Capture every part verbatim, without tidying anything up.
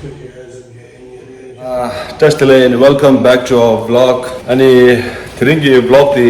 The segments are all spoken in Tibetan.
བཀྲ་ཤིས་བདེ་ལེགས། Welcome back to our vlog. ཨ་ནི་དེ་རིང་གི་vlog དེ་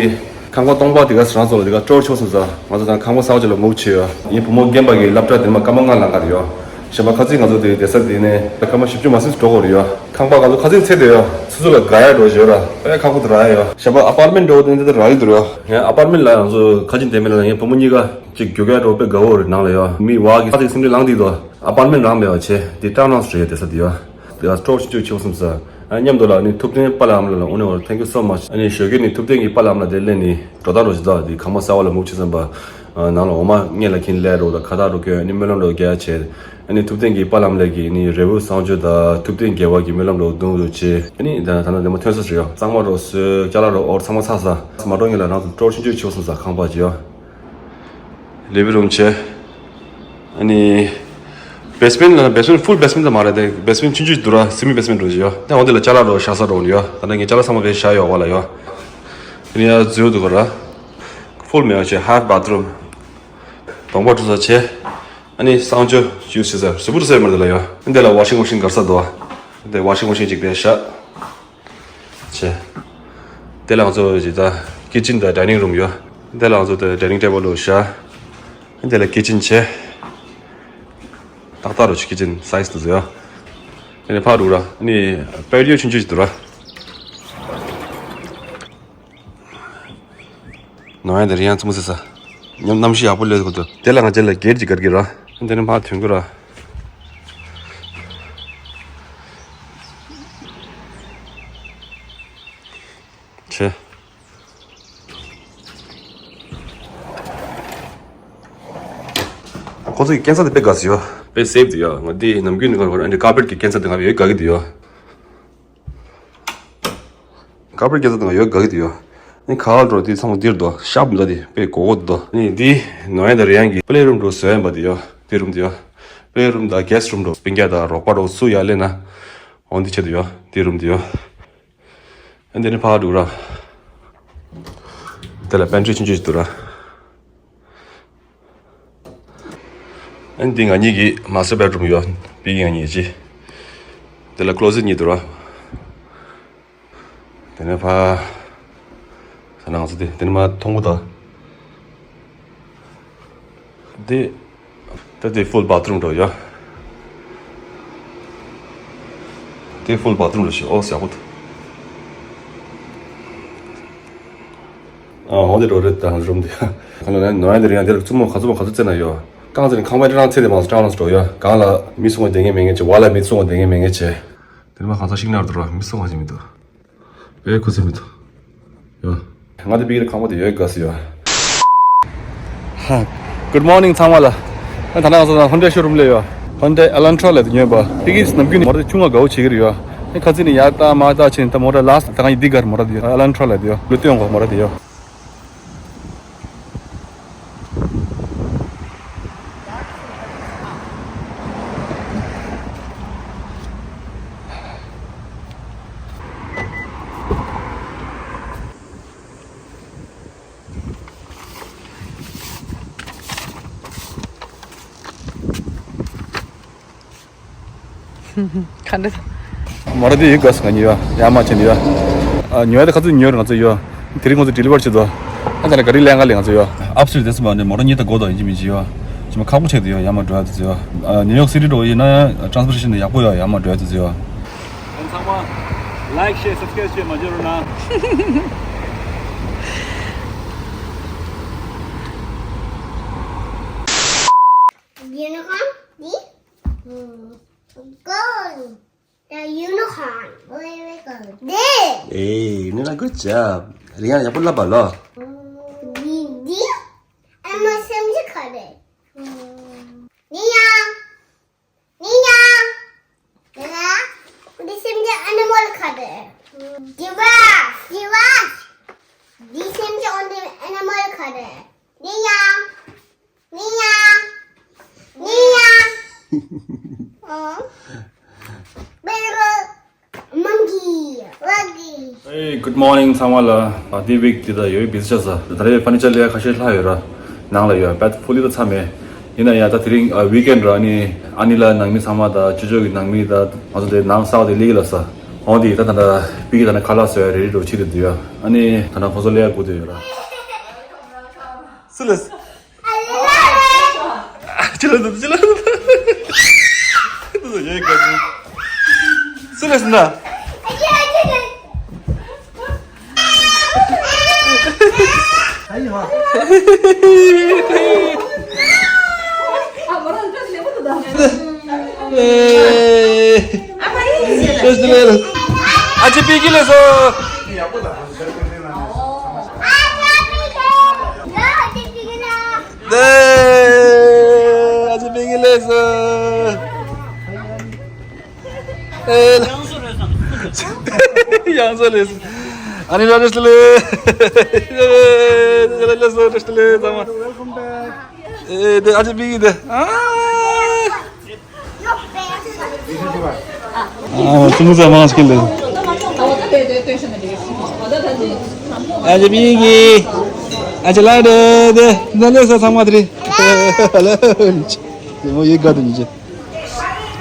ཁང་པ་སྟོང་པ་དེ་ག་རང་ཚོ་ལ་དེ་ག་སྤྲོ་ཆོག་སོང་ཙང་ང་ཚོ་དང་ཁང་པ་གསར་པ་ཅིག་ལ་move བྱས་ཡོད། ཡིན་བུ་མོ་རྒན་པ་གི་སློབ་གྲྭ་དེ་མ་སྐར་མ་ལྔ་ལང་ག་རེད་ཡོད། གཞན་པ་ཁ་སང་ང་ཚོ་དེ་བསྡད་ས་དེ་ནས་སྐར་མ་བཞི་བཅུ་མ་ཟིན་འགྲོ་དགོས་རེད་ཡོད། ཁང་པ་ང་ཚོ་ཁ་སང་ཚད་དེ་ཡོད། སོ་སོ་ལ་དགའ་ཡག་འགྲོ་བཞིན་ཡོད་ར། ཨེ་ཁག་པོ་དེ་རག་ཡ་ཡོད། གཞན་པ་ཨ་པར་མེན་འགྲོ་དེ་འདི་རག་གི་འདུག་ར། ཡང་ཨ་པར་མེན་ལ་ང་ཚོ་ཁ་ཅིག་བསྡད་མེད་ལ་ཡང་བུ་མོ་གཉིས་ཀ་ཅིག་རྒྱུག་ཡག་འགྲོ་དཔེ་དགའ་བོ་རེད། ནང་ལ་ཡོད་མི་བ་གི་ཁ་ཅིག་སེམས་ཁྲལ་ལངས་དེ་དོ། ཨ་པར་མེན་རང་མེད་པ་བྱས་དེ་སྐྲག་སྣང་སུ་རེད་དེ་ས་དེ་ཡོད། དེ་ལ་སྤྲོ་ཆུང་ཆུང་ཆེ་བོ་སོང་ཙང་ཨ་མཉམ་དུ་ལ་ནི་ཐུབ་བསྟན་པཱ་ལགས་ཨ་མ་ལགས་ལ་ཨོ་ནེ་བར་thank you so much. ཨ་ནི་ཞོགས་ཀས་ནི་ཐུབ་བསྟན་གྱི་པཱ་ལགས་ཨ་མ་ལགས་དེ་སླེབས་ནི་འགྲོ་སྟངས་རོ་ཇི་ལྟ་དེ་ཁང་པ་གསར་པ་ལ་move བྱེད་ཙམ་པ་ནང་ལ་འོ་མ་ངེད་ལ་ཁྱིན་ལས་རོ་ལ་ཁ་བཏགས་རོ་སྐྱོན་ཨ་ནི་སྨོན་ལམ་རོ་རྒྱག་བྱས། ཨ་ནི་ཐུབ་བསྟན་གྱི་པཱ་ལགས་ཨ་མ་ལགས་ཀྱིས་ནི་རི་བོ་བསང་མཆོད་དང་ཐུབ་བསྟན་རྒྱལ་བ་གྱི་སྨོན་ལམ་རོ་གདུང་རོ་བྱས། ཨ་ནི་ད་ད་ནང་དེ་མ་ཐོན་ས་རེད་ཡོད། གཙང་མ་རོ་སོས་ཅ་ལག་རོ་འོར་ཚང་མ་ཚར་ས་མ་འགྲོ་ངེད་ལ་རང་ཚོ་སྤྲོ་ཆུང་ཆུང་ཆེ་བོ་སོང་ཙང་ཁང་པ་ཅིག་ཡོད། living room བྱས། ཨ་ནི་basement ལ་basement full basement ད་མ་རེད་དེ་basement ཆུང་ཆུང་ཞིག་འདུག་ར། semi basement འགྲོ་ཞིག་ཡོད། ད་འོ་དེ་ལ་ཅ་ལག་རོ་བཞག་ས་རོ་ཡོད། ད་ནི་ངས་ཅ་ལག་ཚང་མ་བེད་བཞག་ཡོད་བ་ལ་ཡོད། ཨ་ནི་ཡ་འཛུལ་འདུག་ག་ར། full མེད་པ་བྱས་half bathroom། གདོང་པ་འཁྲུ་ས་བྱས། ཨ་ནི་བསང་མཆོད་use བྱེད་ས་གཟུགས་པོ་འཁྲུ་ས་ཡོད་མ་རེད་ལ་ཡོད། ཨ་ནི་དེ་ལ་washing machine གར་ས་འདུག་བ། དེ་washing machine ཅིག་བེད་བཞག་བྱས། དེ་ལ་ང་ཚོ་ཇི་ལྟ་kitchen དང་dining room ཡོད། དེ་ལ་ང་ཚོ་དེ་dining table ལོ་བཞག་དེ་ལ་kitchen བྱས། ཏག་ཏག་རུ་ཆུ་kitchen size དུ་བཟོས། དེ་ནས་ཕར་འགྲོ་ར། ཨ་ནི་patio ཆུང་ཆུང་ཞིག་འདུག་ར། ནང་ཡང་དེ་རིང་ཡང་ཙུམ་ཟེར་ས། ཉམས་གནམ་གཤིས་ཡག་པོ་སླེབས་འདུག་དེ་ལ་ང་ཅག་ལ་gate ཅིག་སྒར་གྱི་ར། དེ་ནས་ཕར་ཐོན་དགོས་ར། ཆེ། ཁོ་ཚོ་གི་སྐྱེལ་ས་དེ་དཔེ་དགའ་ས་ཡོད། དཔེ་safe དེ་ཡོད། ང་འདི་ནམ་རྒྱུན་ནས་ཁོ་ཨ་འདི་carpet གི་སྐྱེལ་ས་དེ་ང་ཡོད་དགའ་གི་དེ་ཡོད། carpet སྐྱེལ་ས་དེ་ང་ཡོད་དགའ་གི་དེ་ཡོད། ནི་ཁ་ལ་འགྲོ་དེ་ཚང་མ་འདིར་འདུག་ཤབ་འདུག་དེ་དཔེ་གོ་གོ་འདུག་ནི་འདི་ནོ་ཡན་དང་རི་ཡན་གི་play room འགྲོ་བཟོ་ཡན་པ་དེ་ཡོད། དེ་རུམ་དེ་ཡོད། play room དང་guest room འགྲོ་སྤུན་ཀྱག་དང་རོགས་པ་འགྲོ་སུ་ཡར་སླེབས་ན་འོང་འདི་ཆེད་དུ་ཡོད། དེ་རུམ་དེ་ཡོད། ཨ་འདི་ནི་ཕར་འགྲོ་ར། དེ་ལ་pantry ཆུང་ཆུང་ཞིག་འདུག་ར། ཨ་འདི་ང་གཉིས་ཀྱི་master bedroom ཡོད། བི་ང་གཉིས་ཀྱི། དེ་ལ་closet གཉིས་འདུག་ར། དེ་ནས་ཕར། ས་ནང་ཚོ་དེ་དེ་ནས་མར་མཐོང་གོ་ད། དེ། ད་དེ་full bathroom འགྲོ་ཡ། དེ་full bathroom འགྲོ་ཞིག་ཨོ་ཟ་གོ་ད། ཨ་འོ་དེ་འགྲོ་རེད་ད་རུམ་དེ། ཁ་ལ་ནོ་ཡ་དེ་རིང་དེ་ལ་བཙུན་མོ་ག་ཚོད་མོ་ག་ཚོད་བཙལ་ན་ཡོད། རྐང་ཚེ་ནི་ཁང་པའི་རང་ཚེ་དེ་མང་སོ་ཀྲང་ལ་སོ་འགྲོ་ཡ། གང་ལ་མི་སོང་བ་དེ་ངས་མེད་ངས་ཅི་བ་ལ་མི་སོང་བ་དེ་ངས་མེད་ངས་ཅི། དེ་ནས་མ་གང་ས་ཤིག་ནར་དུ་རོ་མི་སོང་བ་ཞིག་མི་འདུག་ཨེ་ཁུ་སིམ་མི་འདུག་ཡོ། ང་དེ་པིག་རི་ཁང་པ་དེ་ཡོད་དགའ་སི་ཡོ། ཧ། Good morning ཚང་མ་ལ། ཨ་ད་ནང་སོ་ན་Hyundai showroom ལས་ཡོ། Hyundai Elantra ལས་དུ་ཉོས་པ། པིག་རི་ནམ་རྒྱུན་ནི་མོ་ར་ཆུང་ང་དགའ་བོ་བྱེད་ཀྱི་རེད་ཡོ། ཨེ་ཁ་ཚིག་ནི་ཡར་ལྟ་མར་ལྟ་ཕྱིན་ད་མོ་ར་ལ་སི་ད་གང་ཡི་འདི་གར་མོ་ར་དེ་ཡོ། Elantra ལས་དེ་ཡོ། ལུས་སྟོན་གོ་མོ་ར་དེ་ཡོ། ག་འདྲ། མོ་ར་དེ་ཡི་ག་སི་ང་ཉི་ཡ་ཡ་མ་ཆེ་ནི་ཡ། ཉོ་ཡ་དེ་ཁ་ཚུ་ཉོ་ར་ང་ཚོ་ཡོ། དེ་རིང་ང་ཚོ་deliver བྱེད་དོ། ཨ་ད་ལ་ག་རི་ལེན་ག་ལེ་ང་ཚོ་ཡོ། Upstairs དེ་སུ་མ་ནི་མོ་ར་ཉི་ད་གོ་དོ་ཡིན་གྱི་མི་གྱི་ཡོ། ཅི་མ་ཁག་པོ་ཆེ་དུ་ཡོ་ཡ་མ་འགྲོ་ཡ་དུ་ཡོ། New York City འགྲོ་ཡིན་ན་transportation དེ་ཡག་པོ་ཡོ་ཡ་མ་འགྲོ་ཡ་དུ་ཡོ། ཚང་མ་like share subscribe བྱེད་མ་བརྗེད་རོགས་གནང་། Unicorn, the gold, the unicorn, very gold. This. Hey, Nina, good job. Rihanna, ya pull up a lot. Didi, I'm a Samji Kare. Nia, Nia, Nina, this is the animal Kare. Giraffe, giraffe. This is the only animal Kare. Nia, Nia, Nia. Monkey, monkey. Hey, good morning ཚང་མ་ལ། ཨ་དེ་week དེ་ད་ཡོད་busy ཆགས་ས། ད་རེས་furniture ལས་ཁ་ཤས་ལྷག་ཡོད་ར། ནང་ལ་ཡོད་པད་fully ད་ཚ་མེད། ཡིན་ན་ཡང་ད་དེ་རིང་ཨ་ཝིག་ཨེན་ར། ཨ་ནི་ཨ་ནི་ལ་ནང་མི་ཚང་མ་དང་ཅོ་ཅོ་གི་ནང་མི་དང་ང་ཚོ་དེ་ནང་གསར་པ་དེ་སླེབས་ཀྱི་ལབ་ས། འོང་དེ་ད་ད་ད་པི་ཀི་ད་ནི་ཁ་ལག་བཟོ་ཡ་རེ་ཌི་འགྲོ་ཕྱིན་དེ་འདུག་ཡ། ཨ་ནི་ད་ནི་ཁོ་ཚོ་སླེབས་ཡ་སྒུག་བསྡད་ཡོད་ར། སུ་ལས། ཅི་ལ་འདུག་ཅི་ལ་འདུག་ཡོད་ག་ཚོད། སུ་ལས་ན། ཨ་ཅེ་པི་ཀི་ལས་སོ། ཨ་ཅེ་པི་ཀི་ལས་སོ། ཨེ་ལ། ཡང་སོ་ལས། ཨ་ནི་ར་རེ་སྟི་ལེ། རེ་སྟི་ལེ་ཚང་མ། ཨེ་དེ་ཨ་ཅེ་པི་ཀི་དེ། ཨ་ཨ་ཙུང་ཙ་མང་སྐྱིད་ལེ། ཨ་ཅེ་པི་ཀི། ཨ་ཅེ་ལ་དེ་དེ་ནེ་ལེ་སོ་ཚང་མ་དེ་རེད། ཧ་ལ་ལ། དེ་མོ་ཡི་ག་དུ་ཉི་ཅེ།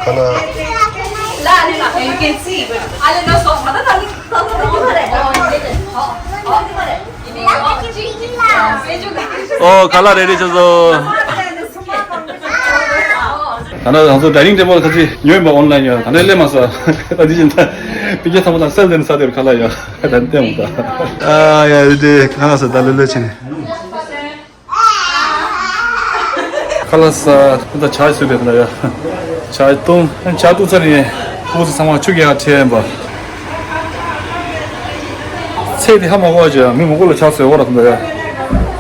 ཁ་ལག་ཨོ་ཁ་ལག་རེ་རེ་བྱས་སོང་། ད་ནི་ང་ཚོ་ཌའི་ནིང་ཊེ་བལ་ཁ་ཅིག་ཉོས་ཡིན་པ་ཨོན་ལན་ཡ། ད་ནི་སླེབས་མ་སོང་། ད་འདི་བཞིན་ད་པི་ཀི་ཚང་མ་ལ་སེལ་ཏེ་ནི་ས་དེར་ཁ་ལག་ཡ། ད་ནི་ལྟད་མོ་ད། ཨ་ཡ་རེ་ཏེ་ཁ་ལག་ས་ད་ལོ་ལོ་ཆེ་ནི། ཁ་ལག་ས་ད་ཇ་བཟོས་པའི་ཁ་ལག་ཡ། ཇ་བཏུང་། ཇ་བཏུང་ཚར་ནས་ཕྲུ་གུ་ཚོ་ཚང་མ་ཆུ་རྐྱལ་ཁྲིད་ཡིན་པ། ཚེ་འདི་ཧ་མ་གོ་བ་ཅིག་མི་མང་པོ་ལ་ཇ་བཟོས་ཡོད་ར་ད་ཡ།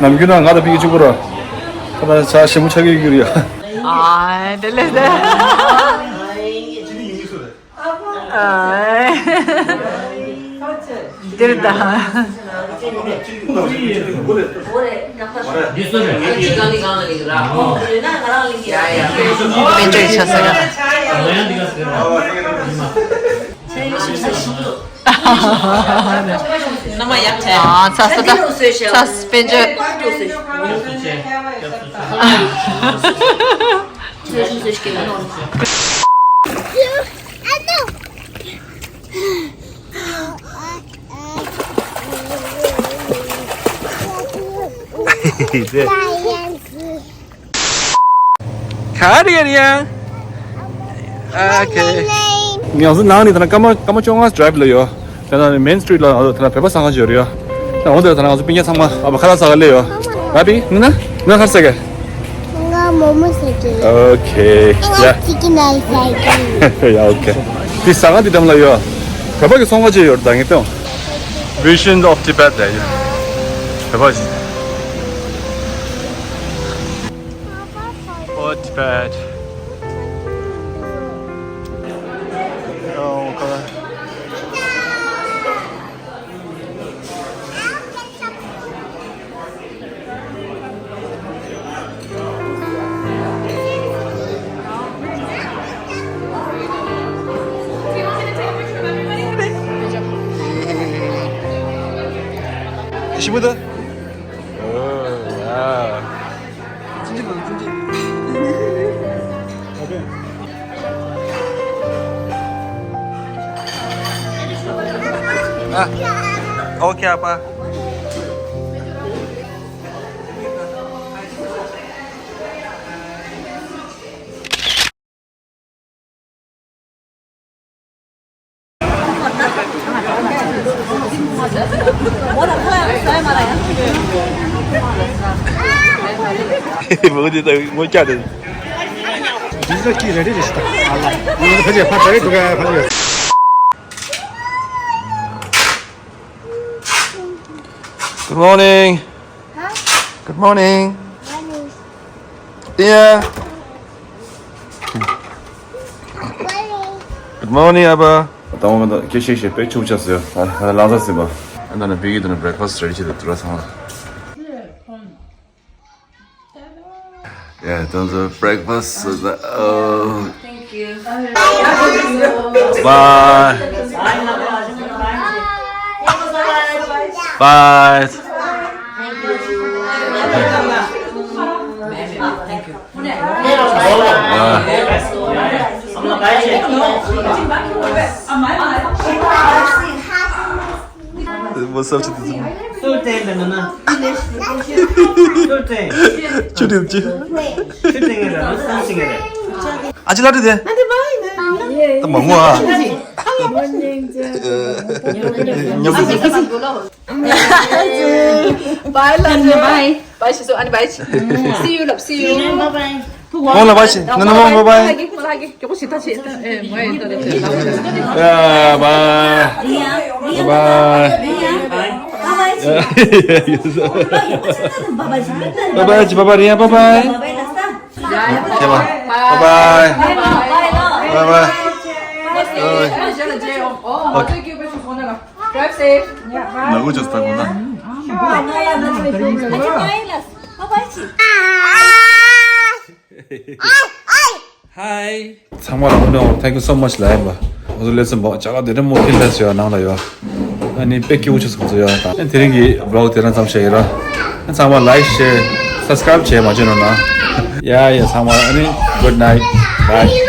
ནམ་རྒྱུན་ན་ང་དང་པི་ཀི་གཅིག་པུ་ར། ད་ཇ་ཞིམ་པོ་ཆགས་ཀྱི་ཡོད་ཀྱི་རེད་ཡ། ཨ་དེ་ལས་དེ། འདིར་ད། དཔེ་ཆ་ཡི་ཆ་ས་ག་ལ། ཨ་ཚ་ས་ད། ཚ་ས་དཔེ་ཆ། ག་རེ་རེད་ཡ། ཨ་ཁེ། ང་ཚོ་ནང་ནས་ད་ལྟ་སྐར་མ་སྐར་མ་བཅོ་ལྔ་ཌ་རའེབ་ལ་ཡོད། ད་ལྟ་མེན་སི་ཊི་རིཊ་ལ་ང་ཚོ་ད་ལྟ་བོད་པ་ཚང་ཁ་ཅིག་ཡོད་རེད་ཡ། ད་འོ་དེ་ད་ལྟ་ང་ཚོ་སྤུན་ཀྱག་ཚང་མ་ཨ་ཕ་ཁ་ལག་ཟ་ག་སླེབས་ཡོད། ར་བི་ནི་ན་ནི་ཁར་ཟ་ག། ང་མོག་མོག་ཟ་གི། ཨོ་ཁེ། ཡ། ཅི་ཀི་ནལ་ཟ་གི། ཡ་ཨོ་ཁེ། དེ་ཟ་ག་དེ་འགྲམ་ལ་ཡོད། བོད་པ་གི་ཚོང་ཁང་ཅིག་ཡོད་རེད་ད་ངས་བལྟས། Visions of Tibet ལ་ཡོད། བོད་པ་ཅིག། Oh, Tibet. Oh, God. ཞིམ་པོ་འདུག་ཨོ་ཡ། ཨ། ཨོ་ཁེ་ཨ་ཕ། བུ་དེ་ད་ངོ་སྐྱ་དེ། ཇི་ཟ་ཀི་རེ་ཌི་རེད་ཤི་ད། ཨ་ལ། ངོ་ཕ་ཇེ་ཕ་ཇེ་ཕ་ཇེ་ཕ་ཇེ། Good morning. Huh? Good morning. Morning. Yeah. Morning. Good morning, ཨ་ཕ། ད་འོ་མ་ད་ཁྱེད་ཤེས་ཤེས་པེ་ཆུ་ཆ་ཟེར། ཨ་ལ་ལ་ཟ་ཟིན་པ། ཨ་ད་ནི་བི་གི་ད་ནི་བྷེ་རེག་ཕ་སི་རེ་ཌི་བྱེད་དུ་དུ་ར་ཚང་མ། Yeah, time for breakfast. Oh. Thank you. Bye. Bye. Thank you. What's up to this? ཚུར་བསྟན་པའི་ནང་ན། ཚུར་བསྟན། ཆུ་དྲིལ་ཆུ། ཆུ་བསྟན་གྱི་རེད་ལ་སང་ཞིག་གི་རེད། ཨ་ཅི་ལ་དྲི་དེ། ད་མ་ངུ་ཨ། ཉོབ་ཏུ། Bye ལ་ཇེ། Bye. Bye ཞེས་སོ། ཨ་ནི་bye ཅི། See you ལབ། See you. Bye bye. ཁོང་ལ་bye ཞེས། ན་ན་མོ་bye bye. ཁོང་ལ་ཧ་གི། ཁོང་ལ་ཧ་གི། མགྱོགས་པོ་ཞིག་ད་ཆེ། ཨེ་མ་ཡིན་ད། Yeah, bye. Bye bye. Bye bye ཅི། bye bye རེད་ཡ། bye bye. Okay, bye. Bye bye. Bye bye. Bye. Okay. Drive safe. ནག་པོ་ཅོག་ལྟ་དགོས་ན། Hi. ཚང་མ་ལ་no, thank you so much ལ་ཡིན་པ། ང་ཚོ་ལེ་ཚན་པ་ཅ་ལག་དེ་འདྲ་མོ་ཁྱེར་ལ་སོང་ཡ། ནང་ལ་ཡོད། ཨ་ནི་དཔེ་སྐྱིད་པོ་ཆགས་སོང་ཚོ་ཡོད། ད་དེ་རིང་གི་vlog དེ་རང་ཙམ་བྱས་ཡིན་ར། ཚང་མ་like, share, subscribe བྱས་མ་བྱས་ནོ་ན། Yeah, yeah, ཚང་མ་ཨ་ནི་good night, bye.